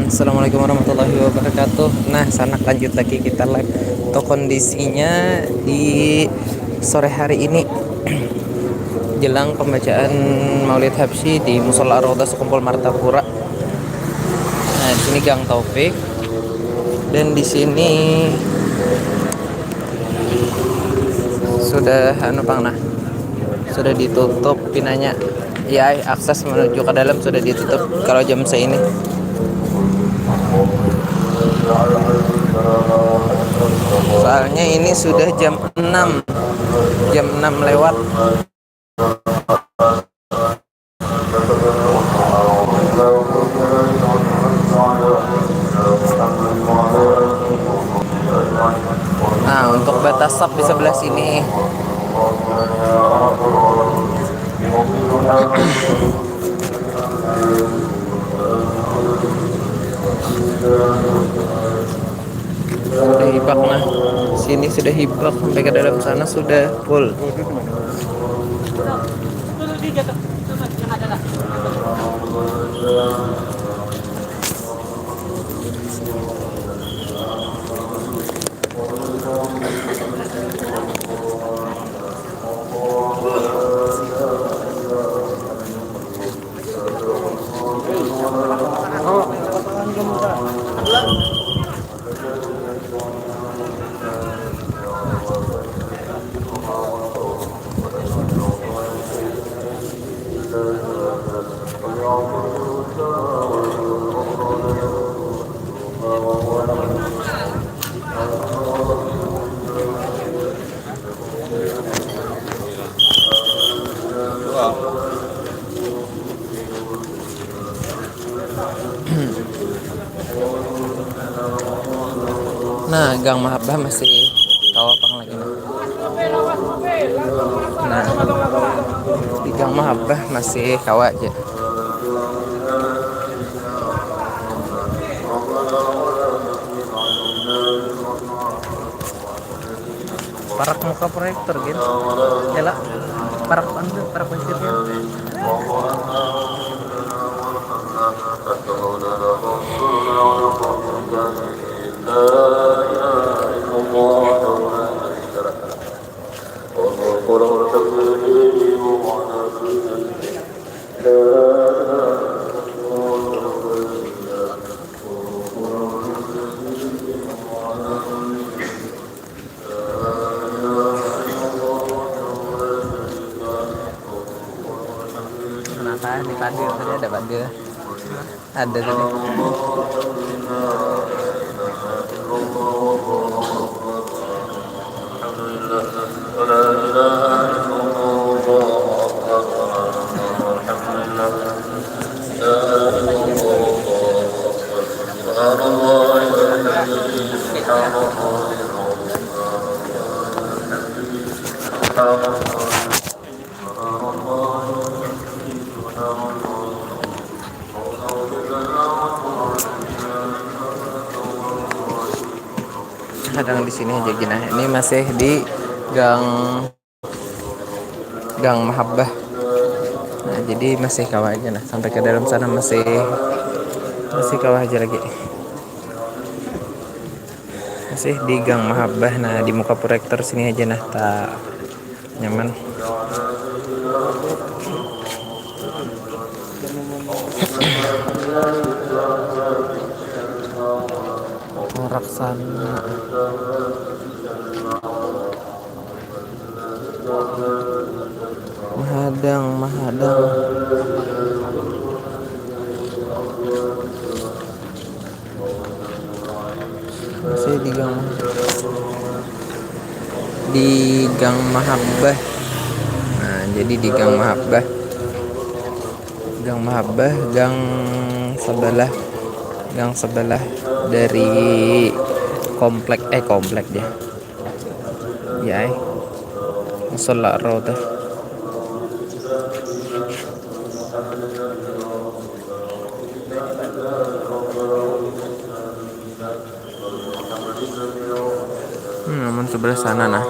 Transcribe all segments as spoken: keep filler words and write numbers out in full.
Assalamualaikum warahmatullahi wabarakatuh. Nah, sanak, lanjut lagi kita live. Untuk kondisinya di sore hari ini, jelang pembacaan Maulid Habsyi di Musola Raudhah Sekumpul Martapura. Nah, di sini Gang Taufik dan di sini sudah anu pang, nah, sudah ditutup pinanya. Ya, akses menuju ke dalam sudah ditutup kalau jam seini. Soalnya ini sudah jam enam. Jam enam lewat. Nah, untuk batas saf di sebelah sini. Sudah hibak, nah. Sini sudah hibak, sampai ke dalam sana sudah full. Nah, Gang Mahabbah masih kawa pang lagi, nah. Nah, di Gang Mahabbah masih kawa aja. Parak muka proyektor, gin. Ela, parak anu, parak proyektor. Kenapa? Ini pagar, tadi ada pagar. Ada tadi. Kadang di sini aja gini. Ini masih di gang Gang Mahabbah. Nah, jadi masih kawa aja, nah, sampai ke dalam sana masih masih kawa aja lagi. Masih di Gang Mahabbah. Nah, di muka proyektor sini aja, nah, tak nyaman. Raksana. Mahadang, mahadang. Masih di gang, di gang Mahabbah. Nah, jadi di gang Mahabbah. Gang Mahabbah, gang sebelah, gang sebelah dari komplek, eh, komplek ya. Ya, eh. Musola Raudhah. Hmm, namun sebelah sana, nah.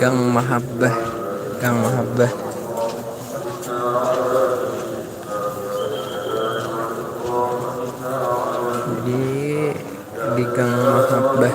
Gang Mahabbah, Gang Mahabbah. Jadi di Gang Mahabbah.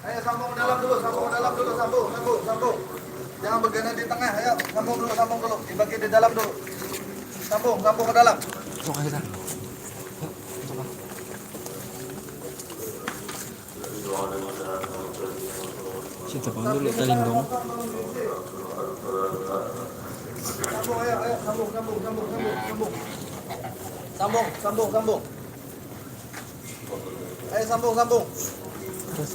Ayo, sambung dalam dulu, sambung dalam dulu, sambung, sambung, sambung. Jangan begana di tengah, ayo, sambung dulu, sambung dulu. Dibagi di dalam dulu. Sambung, sambung ke dalam. Masuk aja, dah. Yuk, masuk lah. Situ pang dulu, talindung. Sambung, ayo, ayo, sambung, sambung, sambung, sambung, sambung. Sambung, sambung, sambung. Ayo, sambung, sambung. Terus.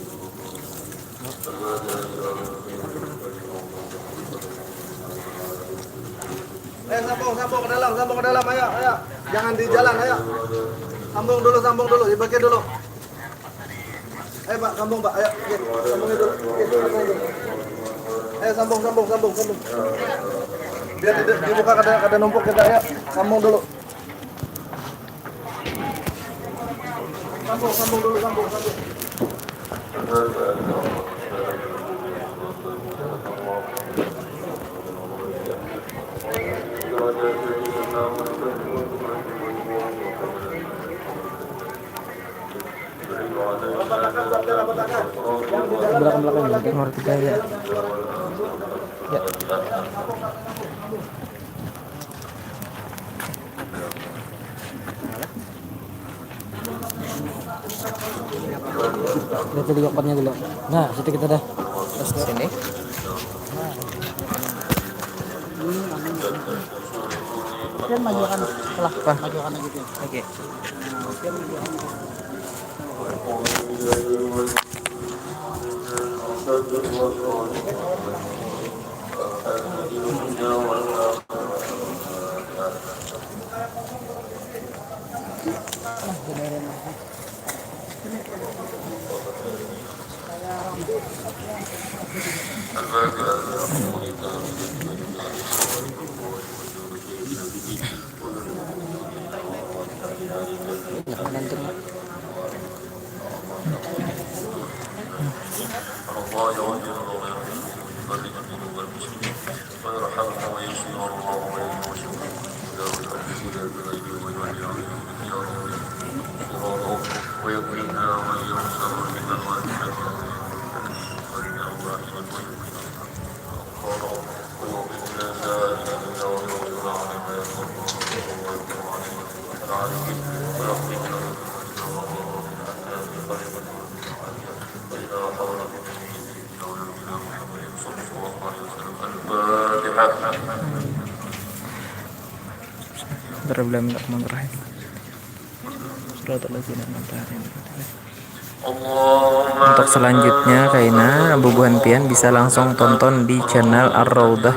Ayo, sambung, sambung ke dalam, sambung ke dalam, ayo, ayo. Jangan di jalan, ayo. Sambung dulu, sambung dulu, dibagi dulu. Ayo, Pak, sambung, Pak. Ayo, oke, sambungin dulu. Oke, sambung dulu. Ayo, sambung, sambung, sambung, sambung. Biar di, dibuka kada, kada numpuk kita, ayo. Sambung dulu. Sambung, sambung dulu, sambung, sambung. Belakang-belakang ya. Nomor tiga ya. Ya. Lihat dulu jokpatnya dulu. Nah, situ kita dah. Sini. Pian majuakan lah. Apa? Majuakan lagi, Pian. Oke. Nah, Pian majuakan. ويرحمه ويغفر له ويشفيه ويؤدي إلى بلده ويولي عليه ويقيم صراطه ويقينا وإياه شر الفتن والفتن والفتن والفتن والفتن والفتن. Bismillahirrahmanirrahim. Shiratal ladzina an'amta 'alaihim. Untuk selanjutnya, kaina bubuhan pian bisa langsung tonton di channel Ar-Raudah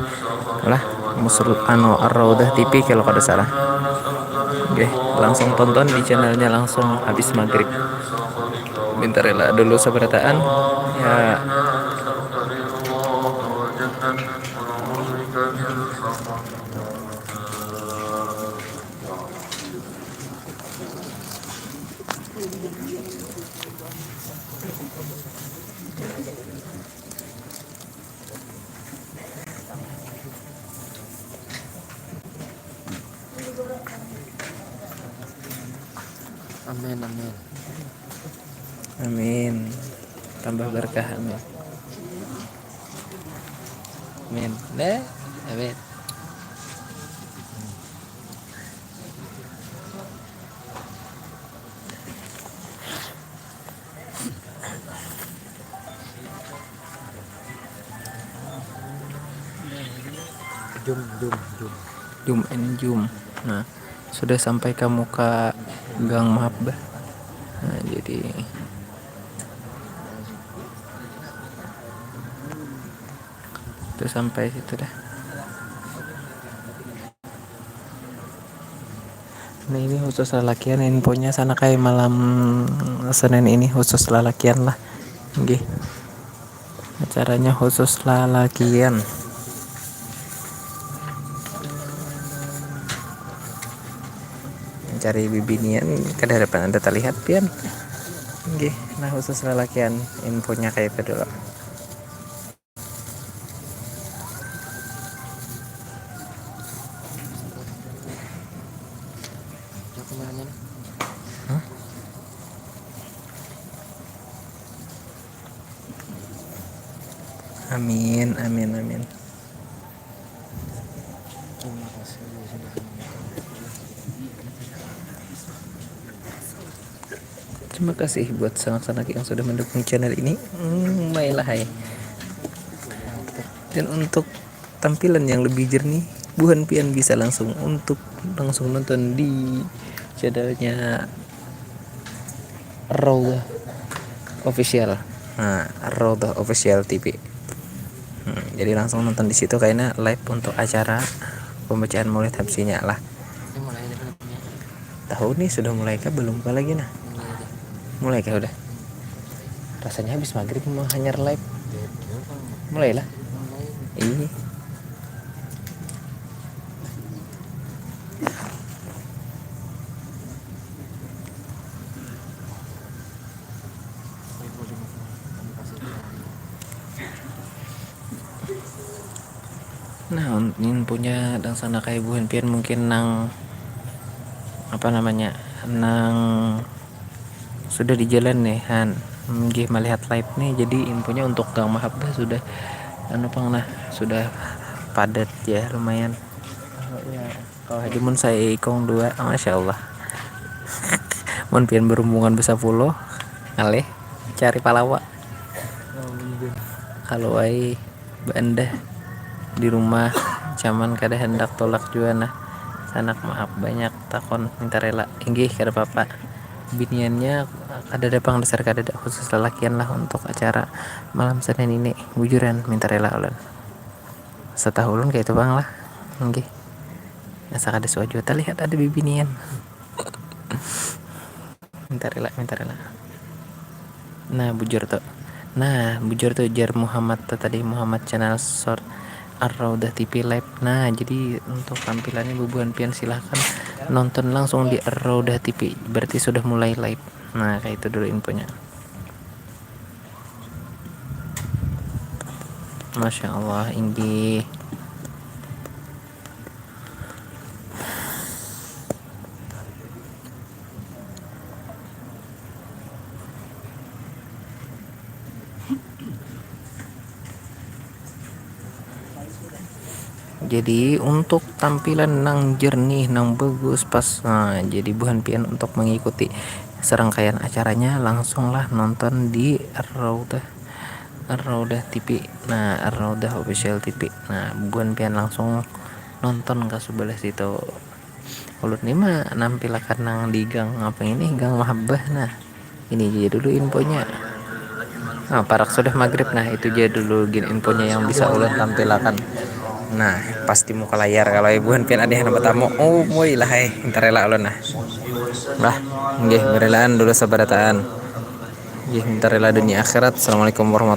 lah, musul anu Ar-Raudah T V kalau kada salah. Oke, langsung tonton di channelnya langsung habis maghrib. Minta rela dulu sabarataan ya. Amin, amin. Amin. Tambah berkah, amin. Amin. Deh, amin. Jum, jum, jum. Jum and jum. Nah, sudah sampai ka muka gang Mahab bah. Nah, jadi itu sampai situ dah. Nah, ini khusus lalakian infonya, sana kayak malam Senin ini khusus lalakian lah. Nggih. Acaranya khusus lalakian. Mencari bibinian kada harapan ada terlihat pian. Nggih, nah khusus lalakian infonya kayak itu dulu. Hah? Amin, amin, amin. Terima kasih buat sanak-sanak yang sudah mendukung channel ini. Hmm, mailah hai. Dan untuk tampilan yang lebih jernih, buhan pian bisa langsung untuk langsung nonton di channelnya Raudhah Official. Nah, Raudhah Official T V. Hmm, jadi langsung nonton di situ kayaknya live untuk acara pembacaan Maulid Habsyinya lah. Tahu nih sudah mulai kah belum kah lagi nah? Mulai kah udah? Rasanya habis maghrib mau hanyar live. Mulailah. Iya. Nah, infonya dangsanak ai buhan pian mungkin nang apa namanya nang sudah di jalan nih han nggih melihat live nih, jadi infonya untuk Gang Mahabbah sudah anu pang nah sudah padat ya lumayan. Kalau haja mun saya ikong dua, masya Allah. Mun pian berhubungan besapuluh, ngalih cari palawa. Kalau ai baandah di rumah, zaman kada hendak tulak jua nah. Sanak maaf banyak takon minta rela. Inggih kada papa. Biniannya kada ada pang dasar kada ada khusus lalakian lah untuk acara malam Senin ini. Bujuran minta rela ulun. Setahu ulun kayak itu bang lah. Inggih. Asa kada suah jua talihat ada bibinian. Minta rela, minta rela. Nah bujur tuh. Nah bujur tuh jar Muhammad tuh tadi Muhammad channel short Ar-Raudah T V live. Nah jadi untuk tampilannya bubuhan pian silahkan nonton langsung di Ar-Raudah T V. Berarti sudah mulai live. Nah kayak itu dulu infonya. Masya Allah inggih. Jadi untuk tampilan nang jernih nang bagus pas nah, jadi buhan pian untuk mengikuti serangkaian acaranya langsunglah nonton di Ar-Raudah Ar-Raudah T V. Nah Ar-Raudah Official T V. Nah buhan pian langsung nonton ke sebelah situ. Ulun ni menampilakan nang di gang apa ini gang mahabbah nah. Ini aja dulu infonya. Nah, parak sudah maghrib nah itu aja dulu gin infonya yang bisa ulun tampilakan. Nah pas di muka layar kalau ibuhan pian ada yang bertamu oh mulai lah hai minta rela ulun nah. Lah nggih berelaan dulu sabarataan. Nggih minta rela dunia akhirat. Assalamualaikum warahmatullahi